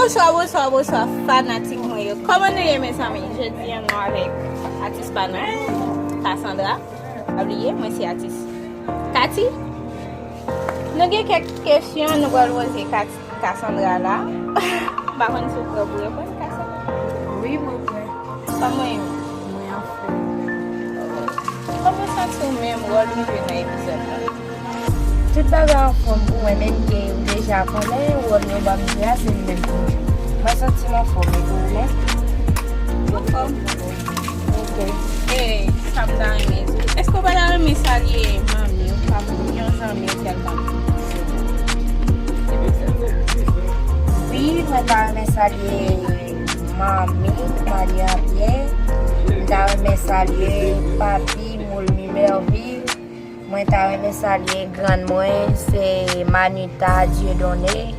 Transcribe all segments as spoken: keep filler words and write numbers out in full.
Bonswa, bonswa, bonswa, fanatik mwen yo. Kòman nou ye, mezanmi? Jodi a, nou avèk atis pa nou, Cassandra. Pa bliye, mwen se atis Cathy. Nou gen kèk kesyon nou pral poze Cathy, Cassandra la. M pa konn si w prè pou reponn, Cassandra. Wi, mwen prè. Kòman w ye? Mwen anfòm. Kòman w santi w menm, wòl ou jwe nan epizòd la? Tout bagay anfòm pou mwen, menm ke ou deja konnen wòl yo ban m jwe a, se li menm pou m jwe. Mwen santi m anfòm, e pou ou menm? Anfòm. Ok. E, sa m ta renmen di w. Èske w pa ta renmen salye manmi w, pa yon zanmi w kèlkonk? Wi, mwen ta renmen salye manmi m, Maria Pierre. M ta renmen salye papi, Moulmi Merville. Mwen ta renmen salye grann mwen, se Manita Dieudonné.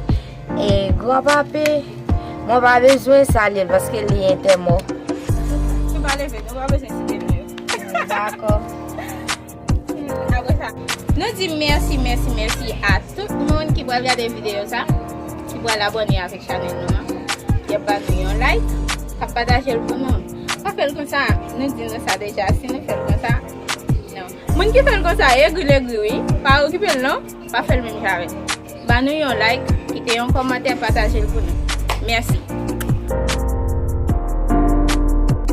E granpapi, mwen pa bezwen salye l paske li entèmò. Nou pa leve, nou pa bezwen site non yo. Dakò. Apre sa, nou di mèsi, mèsi, mèsi a tout moun ki pral gade videyo sa, ki pral abòne avèk chanèl nou an. Y ap ba nou yon like, k ap pataje l pou nou. Pa fè l konsa, nou di nou sa deja, si nou fè l konsa, non. Moun ki fè l konsa, egri l egri wi. Pa okipe l non, pa fè l menm jan avè l. Ba nou yon like, kite yon kòmantè, pataje l pou nou. Mèsi.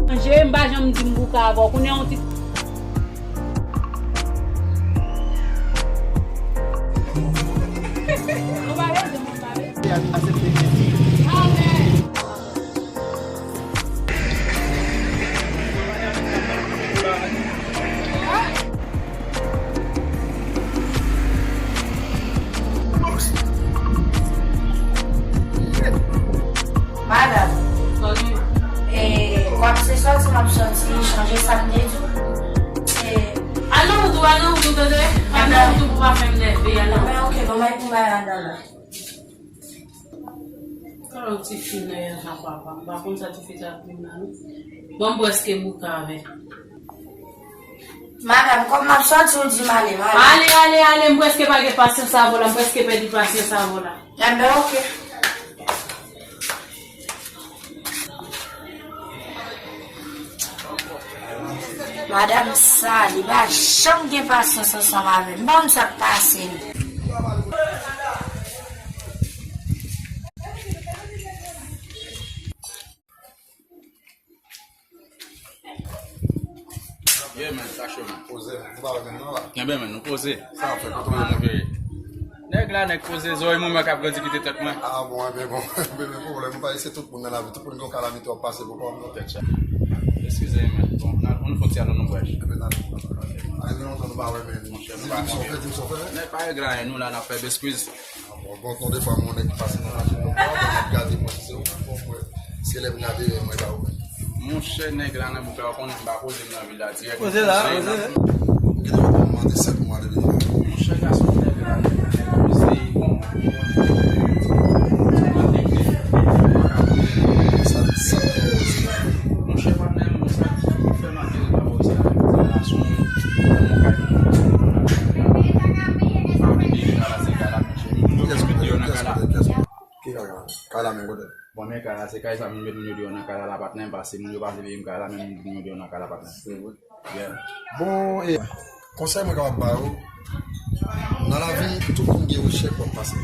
Chanje, m pa janm di m bouka avè w. Kounye a yon ti Madanm, e, w ap se sòti m ap sòti, chanje sa m te di w. E, al nan wout ou, al nan wout ou, tande? Al nan wout ou pou pa fè m nève, al nan wout. Mwen, ok, bon, mwen pou mwen andan la. Kòman ti fi nan yon jan papa? M pa konn sa ti fi sa ap vin la non. Bon, m prèske bouke avè l. Madanm, kòm m ap sòti, ou di m ale, m ale. Ale, ale, ale, m prèske pa gen pasyans avè w la, m prèske pèdi pasyans avè w la. Enben, ok. Madanm sa, li pa janm gen pasyans ansanm avè m. M pa konn sa k pase li. Yeah, man, sa cho, man. Poze, nou pa wè menm non la. Kenbe, man, nou poze. Sa w ap fè, kote w ye? Nèg la, nèg poze, zòrèy mwen, mwen k ap grandi kite tèt mwen. Ah, bon, enben, bon, enben, men pwoblèm, nou pa, se tout moun nan lavi, tout moun gen yon kalamite w ap pase, pou pa w nan tèt. Eskize, man. Bon, n al, nou fè yon ti al nan non vwayaj. Enben, n al. Ay, men lontan nou pa wè, men. Monchè, nou pa wè. Di m sa w fè, di m sa w fè. Nèg pa regle anyen, nou la, n ap fè beskwiz. Bon, bon, bon, de fwa, mwen, nèg ki pase nan machin, nou pa wè, nèg gade mwen, si se ou, bon, mwen, se lè m gade, mwen, pa ou. Monchè, nèg la nan bouka, ou konnen m pa poze m nan vil la dirèk. Poze la, poze la. Ou gen dwa mande sèt mwa depi nou. Monchè, gason, nèg la, nèg la, se bon. Sa, sa, monchè, patnè m, sa ki fè m ateri pa bò isit la, se yon gason, yon kay. Pa vle deja la, se kay la, monchè. Moun yo mete yo nan kay la. Ki kay la? Kay la menm kote? Bon, men kay la, se kay sa moun met moun yo deyò nan kay la, la patnè, m pase, moun yo pase veye m kay la, men moun yo deyò nan kay la, patnè. Se vre. Yeah. Bon, e, konsèy mwen kapab ba ou, nan lavi, tout moun gen yon echèk w ap pase.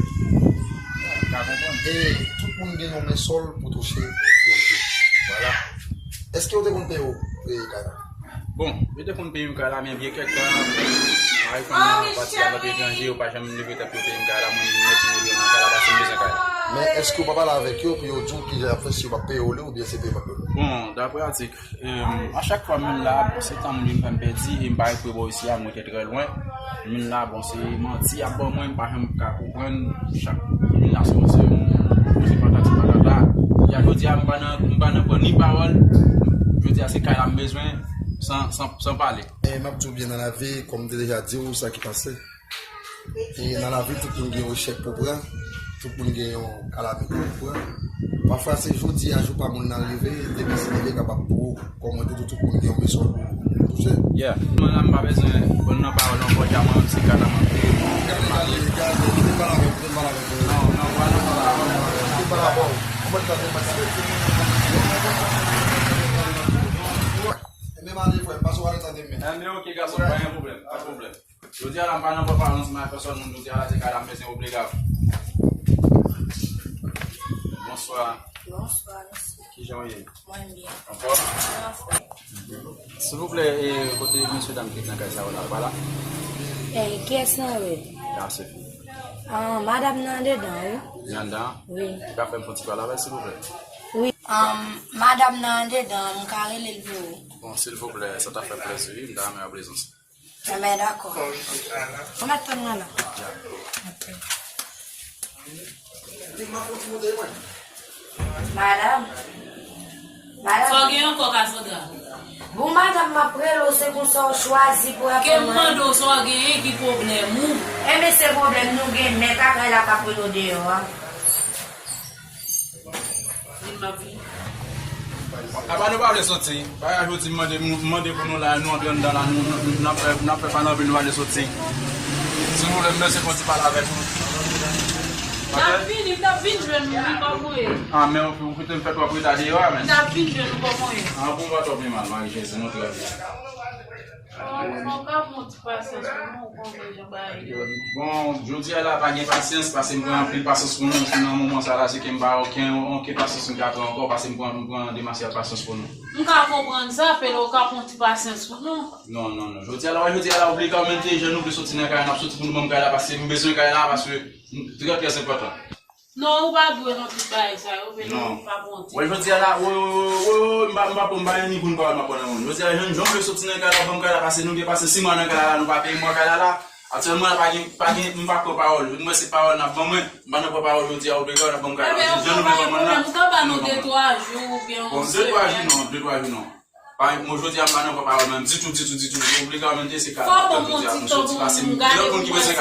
Ka konprann. E tout moun gen yon men sòl pou touche yon jou. Vwala. Èske w te konn peye w, e, kay la? Bon, yo te konn peye m kay la, men byen kèk tan, mari fanm nan pati al etranje, yo pa janm leve tèt pou yo peye m kay la, mwen menm, mwen ki mete yo nan kay la, paske m bezwen kay la. Men èske w pa pale avèk yo pou yo di w kijan y ap fè si yo p ap peye w li, oubyen se peye yo p ap peye w? Bon, daprè atik, em, a chak fwa m vin la, bon, se tan moun vin fè m pèdi, e m pa ret pou yo bò isi a, mwen te trè lwen. M vin la, bon, se manti y ap ban mwen, m pa janm ka konprann. Chak moun la se yon, se yon koze patati patata. Ya jodi a, m pa nan, m pa nan pran ni pawòl. Jodi a, se kay la m bezwen, san, san, san pale. E m ap di w byen nan lavi, kòm m te deja di w sa ki pase. E nan lavi, tout moun gen yon echèk pou pran, tout moun gen yon kalamite pou pran. Pafwa, se jodi a jou pa moun nan rive, demen si li rive kapab pou ou. Kòm mwen te di w, tout moun gen yon bezwen pou touche. Yeah. Mwen la, m pa bezwen pran nan pawòl ankò, dja mwen menm se kay la m ap peye. Gade, gade, gade, kite m pale avè w, kite m pale avè w. Non, non, pa nan pale avè w. Kite m pale avè w. Enben, oke, gason, pa gen pwoblèm, pa de pwoblèm. Jodi a la, m pa nan pran pale ansanm ak pèsòn moun. Jodi a la, se kay la m bezwen obliga. Bonswa. Bonswa, mesye. Kijan w ye? Mwen byen. Anfòm? Anfòm. Silvouplè, e, kote mesye dam ki t nan kay sa yo la, yo pa la? E, kiyès nan yo? Gason fi. Ah, madanm nan andedan, wi. Li anndan? Wi. Ou ka fè m fè yon ti pale avè l, silvouplè? Wi. Ah, madanm nan andedan, m ka rele l pou ou. Bon, silvouplè, sa ta fè plezi, wi, m ta renmen wè prezans li. Enben, dakò. Ou mèt tann mwen la. Ok. Madanm. Madanm. Sa w gen ankò, Cassandra? Bon, madanm, m ap rele w, se konsa w chwazi pou w reponn mwen. Ke m mande w sa w genyen ki pwoblèm ou? Enben, se pwoblèm nou gen, mèt a kay la k ap rele w deyò a. Vin, m ap vini. Apa nou pa vle soti? Bagay jodi m mande, m mande pou nou la, nou antre anndan la, nou, nou, nou, n ap fè, n ap fè pale anpil, nou pa vle soti. Si nou vle, m bezwen fè yon ti pale avèk nou. M t ap vini, m t ap vin jwenn ou, wi, kòman w ye? Ah, men ou, ou kite m fè twòp reta deyò a, men. M t ap vin jwenn ou, kòman w ye? Ah, bon, pa twòp pi mal, Mari Jezi, nou trè byen. Bon, fò w ka pran ti pasyans pou nou, ou konnen jan bagay yo ye. Bon, jodi a la, pa gen pasyans, paske m pran anpil pasyans pou nou. Nan moman sa la, se ke m pa okenn, okenn pasyans m ka pran ankò, paske m pran, m pran demasyal pasyans pou nou. M ka konprann sa, Pele, ou ka pran ti pasyans pou nou. Non, non, non. Jodi a la, wè, jodi a la, obliga w menm te jèn, nou vle soti nan kay la, n ap soti pou nou ban m kay la, paske m bezwen kay la, paske m, trè, trè enpòtan. Non, ou pa dwe nan tout bagay sa yo, Pele, ou pa pran ti. Wè, jodi a la, wè, wè, wè, wè, m pa, m pa pran, m pa gen ni goud, m pa, m pa pran nan moun. Jodi a, jèn, jèn, m vle soti nan kay la, ban m kay la, paske nou gen pase sis mwa nan kay la, nou pa peye mwa kay la la. Aktyèlman la, pa gen, pa gen, m pa pran pawòl. Mwen, se pawòl n ap ban mwen. M pa nan pran pawòl jodi a, obliga w n ap ban m kay la. Enben, ok, pa gen pwoblèm. Ou ka ban nou de twa jou oubyen yon semèn. Bon, de twa jou non, de twa jou non. Pa, mwen, jodi a, m pa nan pran pawòl menm, ditou, ditou, ditou. Obliga w menm te se kay la. Fò ban m yon ti tan pou m gade pou m wè si.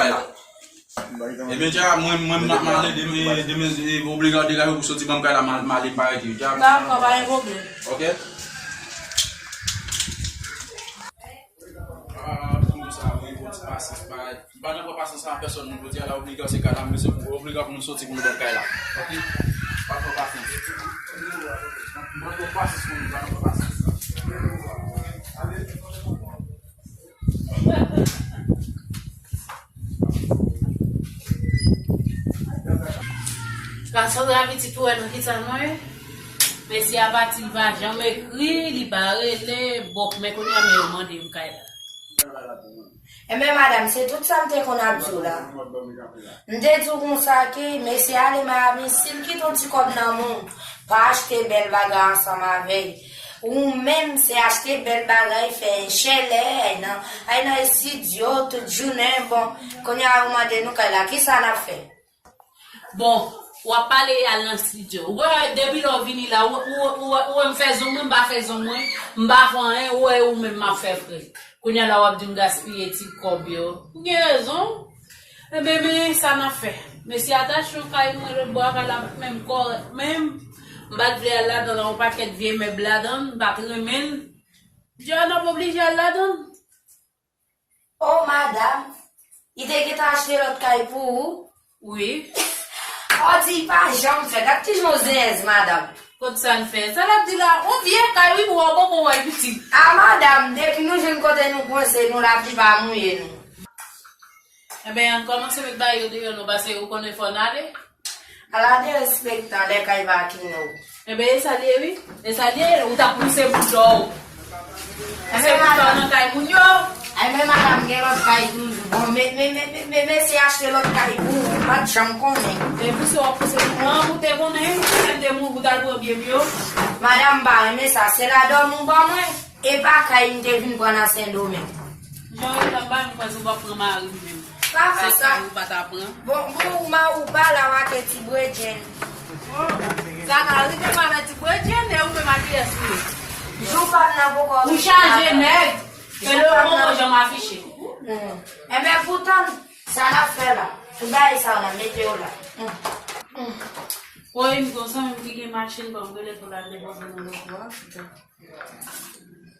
Ebyen, dja, mwen, mwen, m ap, m ale demen, demen, e, obliga w degaje w pou soti ban m kay la, m al, m ale, m pa rete, dja. Dakò, pa gen pwoblèm. Ok. Ah, pou nou sa, wi, bon, ti pasyans, bagay. M pa nan pran pasyans ak pèsòn, non, jodi a la, obliga w se kay la, m bezwen pou, obliga pou nou soti pou nou ban m kay la. Ok? Pa pran pasyans. M pa nan pran pasyans, non, m pa nan pran pasyans. Cassandra pitit ou wè nan kisa nou ye? Mesye a pati, li pa janm ekri, li pa rele, bon, men kounye a men yo mande m kay la. Enben, madanm, se tout sa m te konn ap di w la. M te di w konsa ke mesye ale Miami, si l kite yon ti kòb nan men w, pa achte bèl bagay ansanm avè l. Ou menm, se achte bèl bagay, fè chelè, ay nan, ay nan estidyo, tout jounen, bon, kounye a ou mande nou kay la, kisa n ap fè? Bon, w ap pale al nan estidyo. Ou wè, depi lè w vini la, ou, ou, ou, ou wè m fè zong mwen, m pa fè zong mwen, m pa fè anyen, ou wè ou menm m ap fè frè. Kounye a la w ap di m gaspiye ti kòb yo. Ou gen rezon. Enben, men sa n ap fè. Mesye a t achte yon kay mwen lòt bò a, kay la pa t menm kòrèk menm. M pa t vle al ladan l, yon pakèt vye mèb ladan l, m pa t renmen l. Dja n ap oblije al ladan l. O madanm, li te gentan achte lòt kay pou ou? Wi. O di li pa janm fè. Gad kijan w zenyèz, madanm. Kot sa l fè? Sa l ap di la, yon vye kay wi, pou w poko wè l pitit. A madanm, depi nou jwenn kote nou kwense, nou laplipa mouye nou. Enben, ann kòmanse met bagay yo deyò non, paske ou konnen fò n ale. Ala derespektan lè kay pa kino. Enben, e sa l ye wi. E sa l ye, ou t ap pouse boutò w. Pouse boutò w nan kay moun yo. Ay, men madanm gen lòt kay toujou. Bon, men, men, men, men, men mesye achte lòt kay pou ou, ou pa t janm konnen. E pouse w ap pouse boutò w, ou te konnen, lè m te mouri, ou t al pran byen m yo. Madanm m pa renmen sa, se la dòmi w ban mwen. E pa kay m te vin pran nan Sendomeng. Jan w ap bay m kwè si w p ap pran mari m menm. Pa fè sa. Se kay ou pa ta pran. Bon, bon, ou ma, ou pa la w ake ti bredjenn. Sa ka rive m avè ti bredjenn, e ou menm a kiyès ou ye? Jou pa m nan poko rive. Ou chaje nèg, e le ou poko janm afiche. Hmm. Enben, poutan, sa n ap fè la? Tout bagay sa w la, mete yo la. Hmm. Hmm. Woy, m gon zanmi m ki gen machin, ban m rele pou l al depoze nan loto a.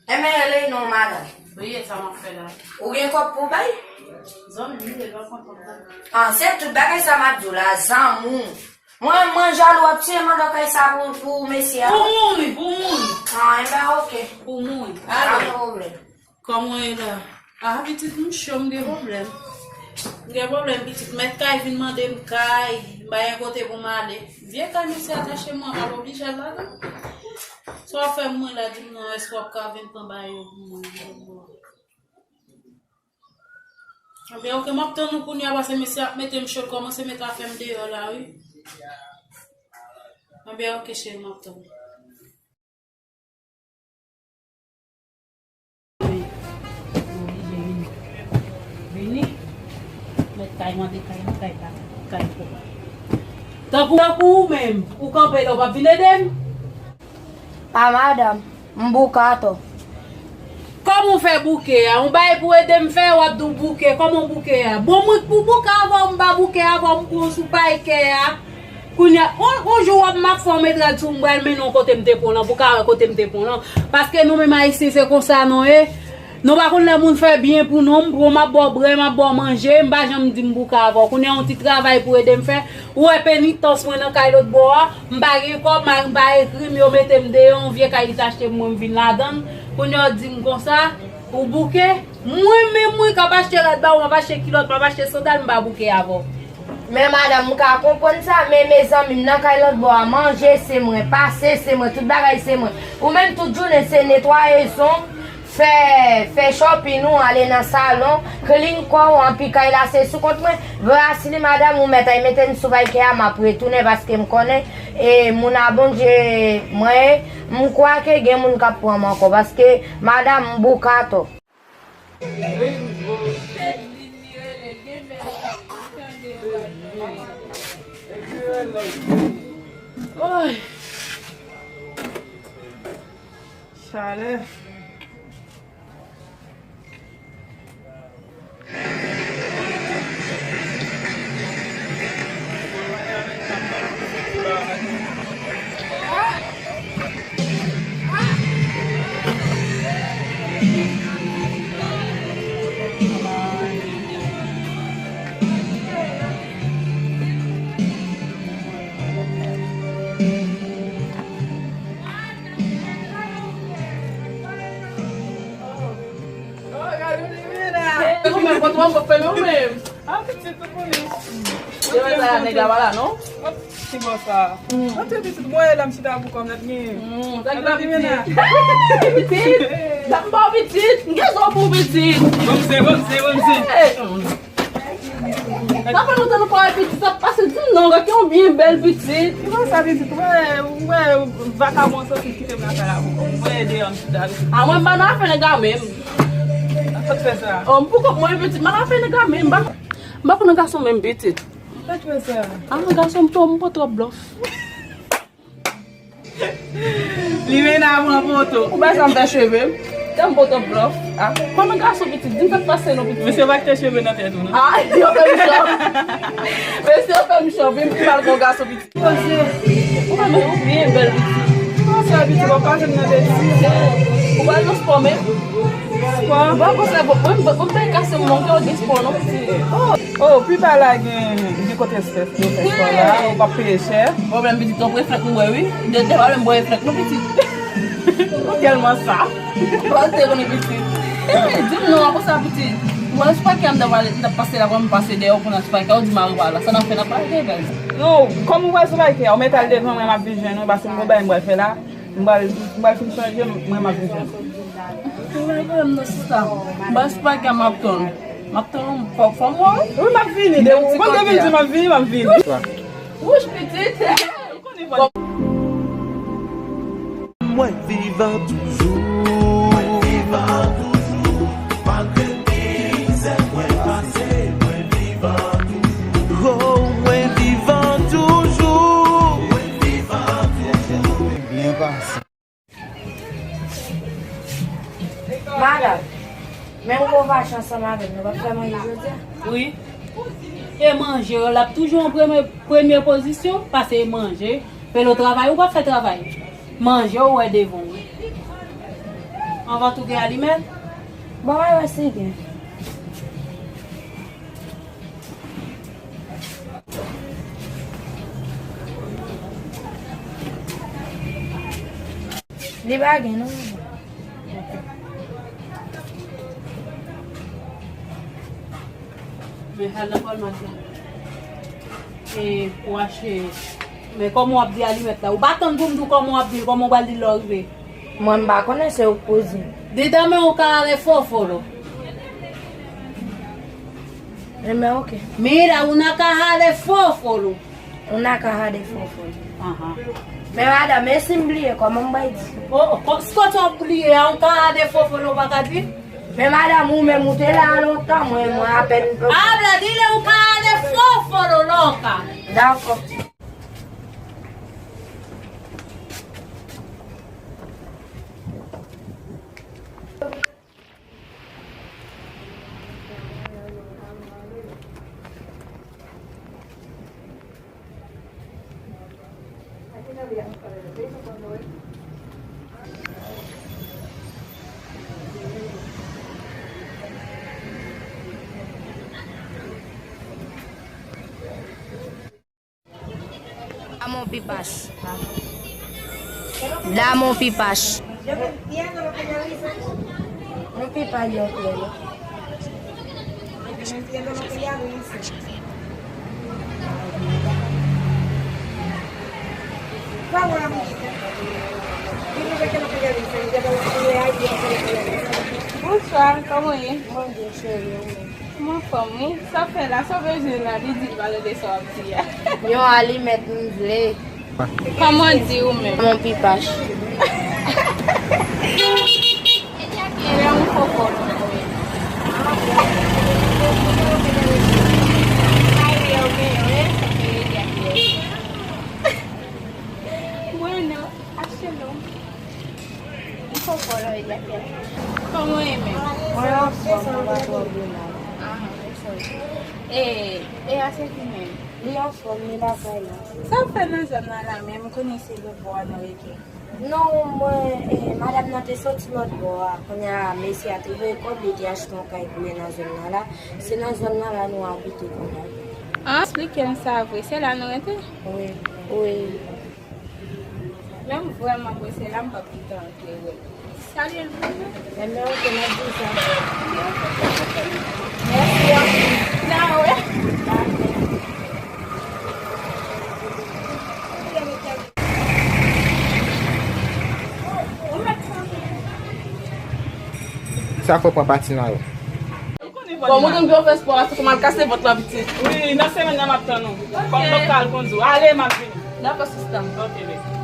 Enben, rele non, madanm. Wi, e sa m ap fè la. Ou gen kòb pou bay? Zanmi m, li pa konn kòb la. Ah, se tout bagay sa m ap di w la, zanmi w. Mwen, mwen jalou ap tiye m anndan kay sa pou, pou mesye a. Pou mouri, pou mouri. Ah, enben, ok. Pou mouri. Pa gen pwoblèm. Kòman w ye la? Ah, pitit, m cho, m gen pwoblèm. M gen pwoblèm, pitit. Mèt kay vin mande m kay, m pa gen kote pou m ale. Vye kay mesye a t achte mwen, m ap oblije al ladan. Sa w ap fè mwen la, di m non, èske w ap ka vin pran bagay yo pou mwen? Anben, oke, m ap tann ou kounye a, paske mesye ap mete m cho, l kòmanse met afè m deyò la, wi. Anben, oke, cheri, m ap tann ou. Vini. Mèt kay mande kay nan kay pa kay pou. Tankou, tankou ou menm, ou kanpe la, ou p ap vin ede m? A madanm, m bouke atò. Kòman w fè bouke a? Yon bagay pou ede m fè, w ap di w bouke. Kòman w bouke a? Bon, mwen k pou bouke avè w, m pa bouke avè w, m pran w sou pakè a. Kounye a, on, on jou w ap m ap fè w met rad sou m, m pral mennen w kote m te pran w lan, pou w ka wè kote m te pran w lan. Paske nou menm Ayisyen, se konsa nou ye. Nou pa konn lè moun fè byen pou nou, m pran w, m ap ba w brè, m ap ba w manje, m pa janm di m bouke avè w. Kounye a, yon ti travay pou ede m fè. Ou wè penitans mwen nan kay lòt bò a, m pa gen kòb, m pa, m pa ekri m, yo mete m deyò, yon vye kay li t achte pou mwen, m vin ladan l. Kounye a, w di m konsa, ou bouke? Mwen menm, mwen k ap achte rad ba ou, m ap achte kilòt, m ap achte sandal, m pa bouke avè w. Men madanm, m ka konprann sa, men mezanmi, m nan kay lòt bò a, manje se mwen, pase se mwen, tout bagay se mwen. Ou menm tout jounen se netwaye zong, fè, fè shopping ou, ale nan salon, clean kò w, anpi kay la se sou kont mwen. Brasili, madanm, ou mèt al mete m sou pakè a, m ap retounen paske m konnen, e, moun a Bondye mwen ye, m kwè ke gen moun k ap pran m ankò, paske, madanm, m bouke atò. Oy. Chalè. Ou menm, kont ou anfòm, fè nou menm. Ah, pitit, ou konnen. Yo, men sa la, nèg la pa la, non? Ki bò sa? Antre, pitit, mwen la, m chita pou kòm nèt gen. Sa ki la, pitit? Pitit? Sa m ba w, pitit? M gen zò pou pitit. Bon, se, bon, se, bon, se. Hey, mm. Sa fè lontan nou pa wè pitit, sa pase di m non, gade yon byen bèl pitit. Ki bò sa, pitit? Ou wè, ou wè vakabon soti kite m nan kay la pou kòm. Mwen ede an chita, pitit. A mwen, m pa nan afè nèg la menm. Sa k fè sa? Oh, m pou kont mwen, pitit, m pa nan afè nèg la menm. M pa, m pa konn gason menm, pitit. Sa k fè sa? A mwen, gason, m twò, m pran twòp blòf. Limena pran poto. Ou pa janm fè cheve m. Tanm poto blòf. Ah, kòman gason pitit? Di m sa k pase non pitit. Mesye pa kite cheve nan tèt ou non. Ah, yo fè m chòf. Mesye yo fè m chòf. Wi, m pi mal kon gason pitit. Poze. Ou pa men ou byen bèl pitit. Kòman sa pitit? Ou pa janm nan betiz. Ou pa nan spò menm. Spò? Ou pa konsa bon. Mwen, mwen, mwen pa kase moun ki gen spò non pitit. Oh. Oh, pi ba la gen, gen kote yo fè, yo fè spò la, ou p ap peye chè. Pwoblèm pitit, yon reflèk m wè wi. De, de pa menm bwè reflèk non pitit. Ou tèlman sa. Ou pa te konnen pitit. Eh, di m non, apre sa pitit. Mwen, se pa kè m t ap pale, m t ap pase la, kòm m pase dèyè w, pou nan se pa kè w di m a repwa la. Sa n ap fè, n ap pale de bèl. Non, kòm ou wè se pa kè, ou mèt al devan mwen, m ap vin jwenn ou, paske m gon bagay m pral fè la. M pral, m pral fin chanje, mwen m ap vin jwenn. Mwen, mwen, non, sista. M pral sou pakè a, m ap tann. M ap tann ou, fò, fò m wè w. Wi, m ap vini. Depi w vin di m ap vini, m ap vini. Wouch pitit. Mwen vivan toujou. Mwen vivan toujou. Malgre mizè mwen pase, mwen vivan toujou. Oh, mwen vivan toujou. Mwen vivan toujou. Byen pase. Madanm, menm ke w fache ansanm avè m, nou p ap fè manje jodi a? Wi. E manje, l ap toujou an premye, premye pozisyon, pase e manje. Pelo travay, ou p ap fè travay. Manje, ou wè devan w. Anvan tou gen alimèt? Bon, mwen wè si gen. Li pa gen non. Men al nan Walmart la. E pou achte. Men kòman w ap di alimèt la? Ou pa tann pou m di w kòman w ap di l, kòman w pral di l lè w rive? Mwen, m pa konnen, se ou k pou di m. Di dame un caja de fósforo. Enben, oke. Mira, una caja de fósforo. Una caja de fósforo. Aha. Men madanm, e si m bliye, kòman m bay di? O, o, ko-, si w bliye, un caja de fósforo ou pa ka di? Men madanm, ou menm, ou te la lontan, mwen, mwen apèn. Habla, dile un caja de fósforo, loca. Dakò. Dame un pipash. Dame un pipash. Un pipash, yo quiero. Bonswa, kòman w ye? Mwen byen, cheri, ou menm? M anfòm, wi. Sa w fè la, sa w bezwen la, li di l pale de sa w ap di a. Yon alimèt m vle. Kòman w di ou menm? Mon pipash. Ella es un foforo. Bueno, achte non. Kòman w ye menm? Mwen anfòm, mwen pa twò byen la. Ah, anfòm. E, e a se ki menm? Li anfòm, li lakay la. Sa w fè nan zòn nan la menm? M konnen se lòt bò a nou rete. Non, mwen, eh, madanm nan te soti lòt bò a. Kounye a, mesye a te voye kòb, li te achte yon kay pou li nan zòn nan la. Se nan zòn nan la nou abite kounye a. Ah, eksplike m sa vre. Se la nou rete? Wi, wi. Men m vrèman prese la, m p ap gentan antre wè l. Salye l pou mwen. Enben, oke, m ap di sa. Mèsi anpil. N a wè. Sa fè w pran pati nan yo. Bon, mwen konn pou yo fè spò a, se pou m al kase vant lan pitit. Wi, nan semèn nan m ap tann ou. Kòm m p ap ka al kondi w. Ale, m ap vini. Dakò, sista. Ok, baby.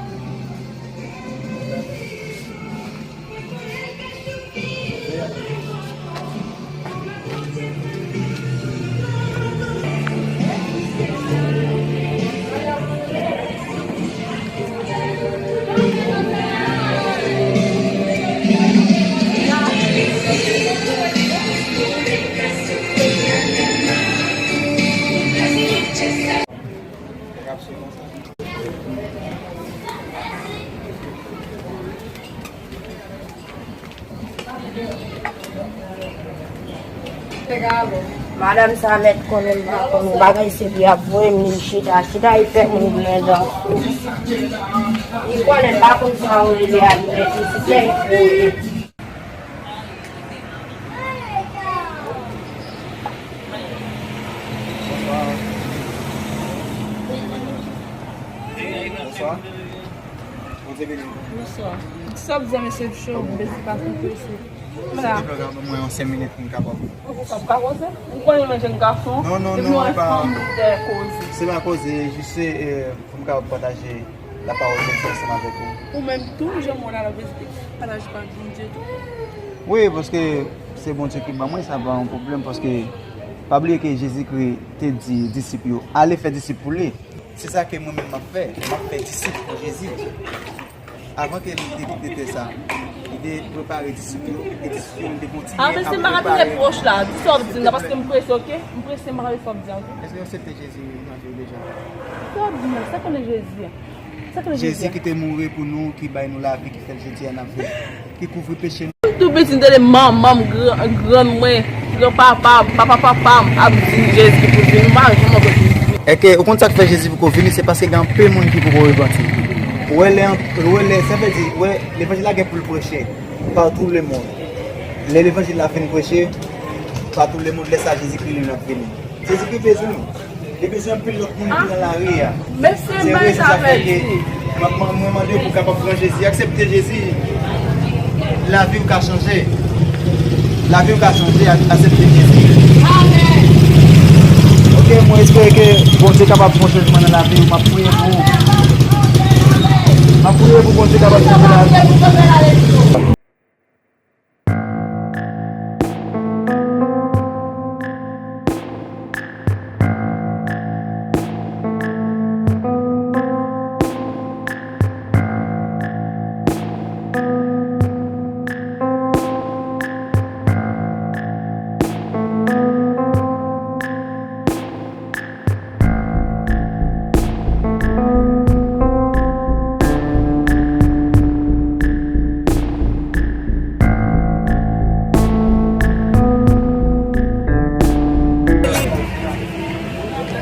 Madanm sa mèt konnen m pa konn yon bagay, se li ap voye m, li chita, chita, li fè moun vle dan. Li konnen m pa konn sa yo rele alimèt, li fè l voye. Bonswa. Bonswa. Bondye beni w. Bonswa. Sa w ap di a, mesye Cho, m bezwen pa kontre isit. Silvouplè, ban mwen yon senk minit pou m kapab. Ou p ap ka koze? Ou konnen mwen jenn gason. Non, non, non, e pa, se pa koze, jis se, eh, pou m kapab pataje lapawòl de Dye ansanm avèk ou. Ou menm tou, jan mwen la, la bezwen pataje pawòl Bondye tou. Wi, paske se Bondye ki ban mwen, sa pa yon pwoblèm, paske pa bliye ke Jezikri te di disip yo, "Ale fè disip pou li." Se sa ke mwen menm m ap fè, m ap fè disip pou Jezi. Avan ke li te kite tè sa, li te prepare disip yo, e disip yo te kontinye ap prepare. Ah, mesye, m pa ka twò pwòch la. Di sa w ap di m nan, paske m prese, oke? M prese, m pa ka twò sa w ap di a, oke? Èske w aksepte Jezi nan vi w deja? Sa w ap di m nan, sa konnen Jezi a? Sa konnen Jezi a? Jezi ki te mouri pou nou, ki bay nou lavi, ki fè l jodi a n ap viv, ki kouvri peche nou. M tou piti, m tande manman m, gran, grann mwen, gran papa m, papa papa m ap di Jezi pou vini, m pa janm wè Jezi. Èske ou konn sa k fè Jezi poko vini? Se paske gen anpil moun ki poko repanti. Ou wè lè, ou wè lè, sa vle di, ou wè, levanjil la gen pou l preche partout le monde. Lè levanjil la fin preche partout le monde, lè sa Jezikri li menm ap vini. Jezikri bezwen w. Li bezwen anpil lòt moun ki nan lari a. Se rezon sa fè ke m ap man- mwen mande w pou w kapab pran Jezi. Aksepte Jezi. Lavi w ka chanje. Lavi w ka chanje. A- Aksepte Jezi. Ok, mwen espere ke Bondye kapab fè yon chanjman nan lavi w. M ap priye pou ou. M ap priye pou Bondye kapab chanje lavi w.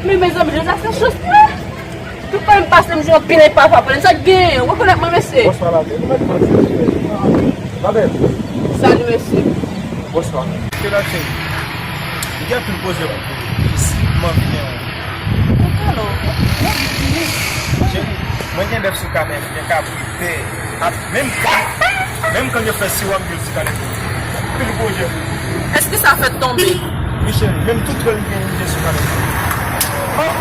Men mezanmi, Jezi, sa se chans mwen. Tout kote m pase, m jwenn anpil epafablen. Sa k genyen? Ou rekonèt mwen, mesye? Bonswa, la bèl. Ou mèt pran ti. La bèl. Salut, mesye. Bonswa. Ke la cheri. M gen anpil koze pou ou. Isi, m anvi gen yon. Cheri, mwen gen bèf sou kanè m, gen kabrit, bè, ak menm kan, menm kan yo fè siwòm yo di kanè m. Anpil koze pou ou. Èske sa fèk tonbe? Wi, cheri, menm tout twèl m gen, m gen sou kanè m. Oh!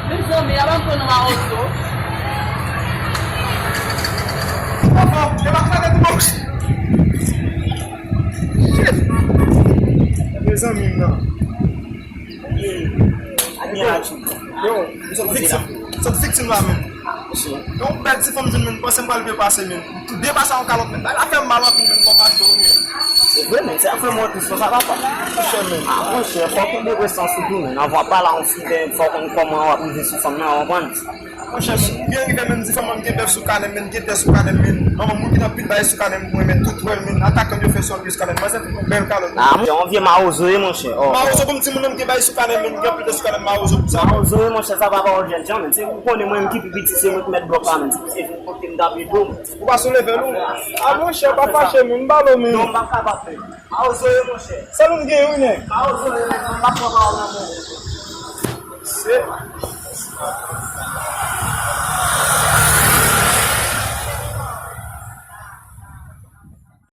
Mezanmi, a pa m pran nan mawozo. Mezanmi m nan. Yo, m sot viktim, m sot viktim la menm. Yon bèl ti fanm jwenn menm, panse m pral byen pase menm. Tou depase yon kalòt menm. Bagay la fè m mal anpil menm, kòm mache menm. Se vre menm, se afè mwen tou, sa papa. Monchè menm. Ah, monchè, fòk ou gen presans ou tou menm. Anvan w pale a yon fi, fòk ou konn kòman w ap rive sou fanm nan, w konprann? Monchè, byen rive menm di fanm an m gen bèf sou kanè m, men gen tè sou kanè m, men manman moun ki nan pil bagay sou kanè m pou mwen, men tout twèl men atak an yo fè sou an yo sou kanè m. Manzè fout yon bèl kalòt. Ah, monchè, yon vye mawozo ye, monchè. Oh, mawozo pou m di moun nan m gen bagay sou kanè m, men gen anpil tè sou kanè m, mawozo pou sa. Mawozo ye, monchè, sa pa pawòl jènjan, men se ou konnen mwen m ki pi piti, se mwen ki mèt blòk la, men se piti vin kote m t ap ede w, men. Ou pa sou level ou? Ah, monchè, pa fache, men m ba l ou, men. Non, m pa kapab, men. Mawozo ye, monchè. Sèl ou m gen, wi, nèg. Mawozo ye, men m pa pran pawòl nan men w. Se